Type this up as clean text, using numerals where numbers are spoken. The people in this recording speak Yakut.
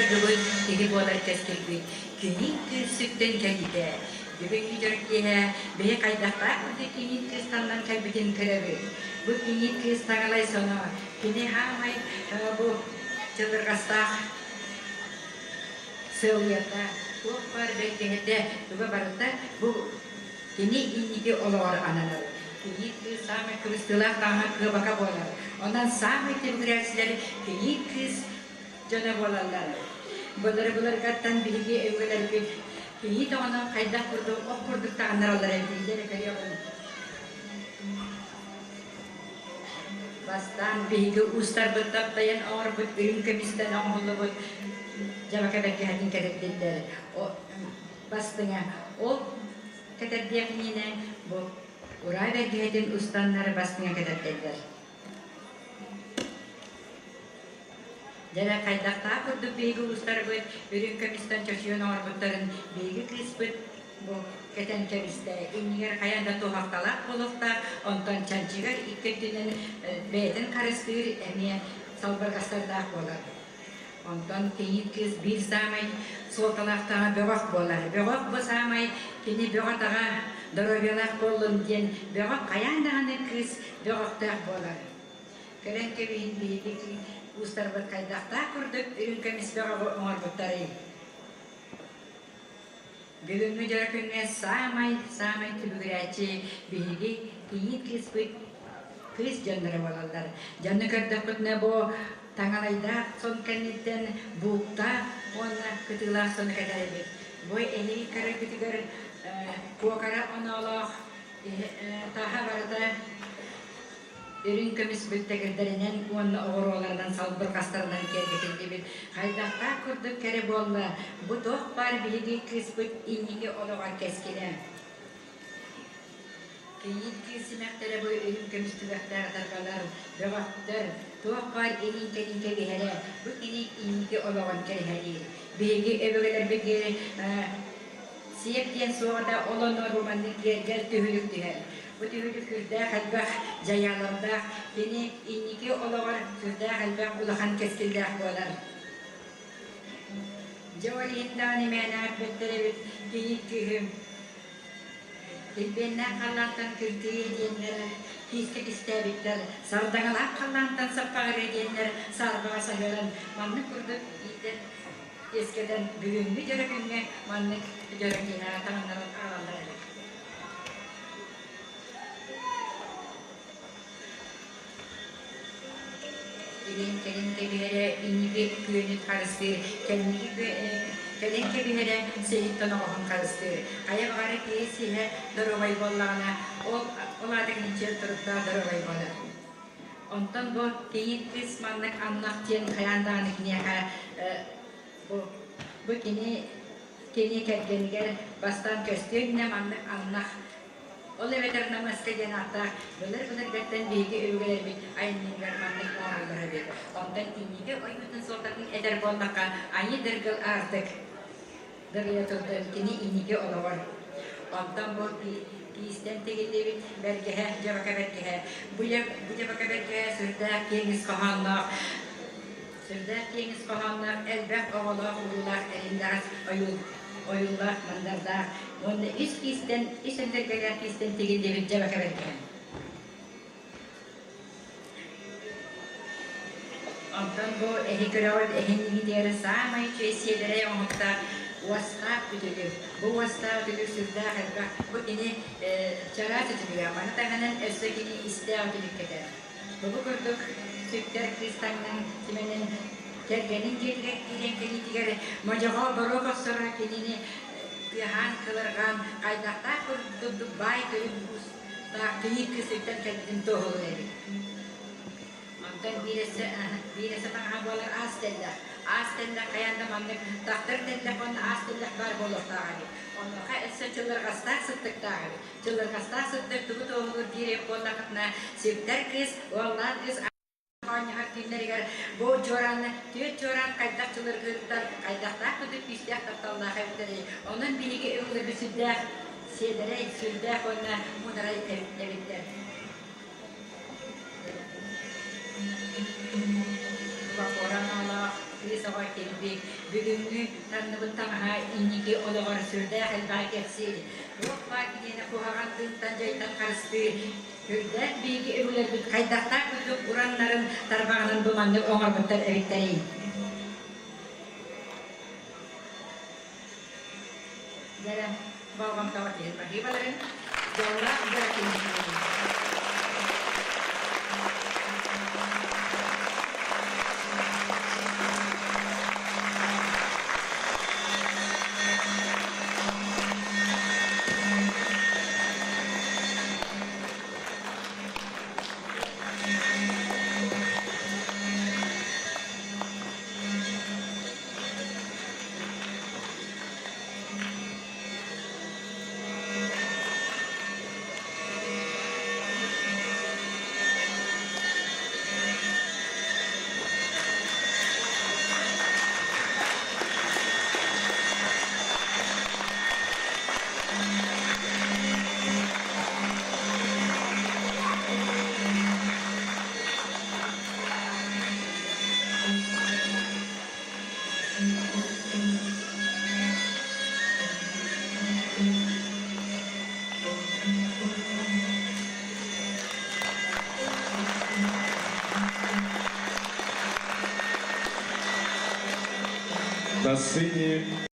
майгыбыт, киһи буолар кэскилбит кини кыыс сүктэн кэлиитэ. Бүгүҥҥү дьоро киэһэ биһи хайдахтаах курдук кийиит кыыс таҥнан кэлбитин көрөбүт. Бу кийиит кыыс таҥалай соно, кини хаамай бу чылырҕастаах сыалыйата, туох баар бэргэһэтэ, туга барыта бу кини инники олоҕор ананар. Кийиит кыыс саамай кыбыстыылаах таҥаһа кыабака буолар. Онон саамай түбүгүрээччилэр кийиит кыыс дьоно буолаллар. Былыр-былыргаттан биһиги өбүгэлэрбит кийиит оҕону хайдах курдук ох курдук таҕыннараллара биллэр көрүөҕүҥ. Бастаан биһиги уустарбыт таптайан оҥорбут үрүҥ көмүстэн оҥоһуллубут дьабака бэргэһэтин кэтэрдиллэр. Бастыҥа ол кэтэрдиэх иннинэ бу ураа бэргэһэтин устаннар бастыҥа кэтэрдэллэр. Дьэ хайдахтаах курдук биһиги уустарбыт үрүҥ көмүстэн чочуйан оҥорбуттарын биһиги кыыспыт бу кэтэн кэбистэ. Иннигэр хайаан да туһахталаах буолуохтаах, онтон чанчыгар икки өттүнэн бэйэтин харыстыыр эмиэ салбырҕастардаах буолар. Онтон кийиит кыыс биир саамай суолталаахтааҕа бөҕөх буолар. Бөҕөх бу саамай кини бөҕө-таҕа доруобуйалаах буоллун диэн бөҕөх хайаан даҕаны кыыс бөҕөхтөөх буолар. Көрөн кэбиһин биһиги уустарбыт хайдахтаах курдук үрүҥ көмүс бөҕөҕү оҥорбуттарый? Бүгүҥҥү дьоро күҥҥэ саамай саамай түбүгүрээччи биһиги кийиит кыыспыт кыыс дьонноро буолаллар. Дьону көрдөхпүтүнэ бу таҥалайдаах сон кэнниттэн бууктаах уонна кытыылаах сону кэтэр эбит. Бу эһиги көрөргүтүгэр куокара оноолоох таһа барыта Үрүҥ көмүс бүлтэгирдэринэн уонна оҕуруоларынан салбырҕастарынан киэргэтиллибит хайдахтаах курдук кэрэ буолла, бу туох баар биһиги кыыспыт инники олоҕор кэскилэ. Кийиит кыыс симэхтэрэ бу үрүҥ көмүс түгэхтээх ытарҕалар, бөҕөхтөр, туох баар илиҥ-кэлин кэбиһэрэ, бу кини инники олоҕун кэрэһэлиир. Биһиги өбүгэлэрбит сиэп диэн суоҕа да, ол оннугар бу маннык киэргэл түһүлүк түһэр. Бу түһүлүк сүрдээх элбэх дьайаалардаах, кини инники олоҕор сүрдээх элбэх улахан кэскиллээх буолар. Дьэ ол иһин даҕаны мээнэ эппэттэр эбит кийиит кыыһым Килбиэннээх халлаантан кыргыйа диэннэр киискэ кистээбиттэр, сардаҥалаах халлаантан саппаҕырыа диэннэр саарбаҕа саһыаран маннык курдук иитэн үөскэтэн бүгүҥҥү дьоро күҥҥэ маннык дьоро киэһэҕэ таҥыннаран аҕалаллар эбит. Илин кэлин кэбиһэрэ инники күөнүн харыстыыр, кэнники кэлин кэбиһэрэ сиһин тоноҕоһун харыстыыр. Хайа баҕара киһи сиһэ доруобай буоллаҕына, ол ол аата кини чөл туруктаах доруобай буолар. Онтон бу кийиит кыыс маннык аннах диэн хайаан даҕаны киниэхэ бу бу кини кини кэргэнигэр бастаан көстүө иннинэ маннык аннах ол эбэтэр намыаска диэн ааттаах былыр-былыргаттан биһиги өбүгэлэрбит айымньыларыгар маннык оҥороллор эбит. Онтон инники ойуутун суолтатын этэр буоллахха, айыы дыргыл аартык дырыйа турдун кини инники олоҕор. Онтон бу киистэн тигиллибит бэргэһэ, дьабака бэргэһэ. Бу дьабака бэргэһэ сүрдээх киэҥ ис хоһоонноох сүрдээх киэҥ ис хоһоонноох элбэх оҕолоох уруулаах эриндэҕэс ойуу ойуулаах мандардаах уонна үс киистэн үс өндөргөлөөх киистэн тигиллибит дьабака бэргэһэ. Онтон бу эһи көрөҕүт эһиннигитигэр саамай үчүгэй сиэдэрэй оҥоһуктаах уостаах үтүлүк. Бу уостаах үтүлүк сүрдээх элбэх. Бу кини чараас үтүлүгэ. Маны таһынан өссө кини истээх үтүлүк кэтэр. Бу курдук сүктэр кыыс таҥнан симэнэн кэргэнин дьиэтигэр киирэн кэлиитигэр модьоҕо боруок охсоро кинини тыаһаан кылырҕаан хайдахтаах курдук баай тойон уустаах кийиит кыыс үктэн кэлбитин туоһулуур эбит. Онтон биирэсэ биирэсэ таҥаһа буолар аас тэллэх. Аас тэллэх хайаан да маннык тахтар тэллэх уонна аас тэллэх баар буолуохтаах эбит. Онуоха өссө чыллырҕастаах сыттыктаах эбит. Чыллырҕастаах сыттык тугу туоһулуур диир буоллахытына, сүктэр кыыс, уоллаах кыыс оонньоһор түүннэригэр бу чуорааны түөрт чуораан хайдах чылыргыыртан хайдахтаах курдук күүстээх тапталлаах эбиттэрий. Онон биһиги өҥөлөрбүт сүрдээх сиэдэрэй, сүрдээх уонна муударай эбиттэр. Бакора ноолоох. Кыыс оҕо килбик, бүгүҥҥү таҥныбыт таҥаһа инники олоҕор сүрдээх элбэҕи кэпсиир. Туох баар киниэнэ куһаҕан тыынтан дьайтан харыстыыр. Сүрдээх биһиги өбүгэлэрбит хайдахтаах курдук ураннарын тарбаҕынан бу маннык оҥорбуттар эбиттэрий? Дьэ, болҕомтоҕо иһин баһыыбаларын, дьоллоох дьоро күннэрин. На сцене.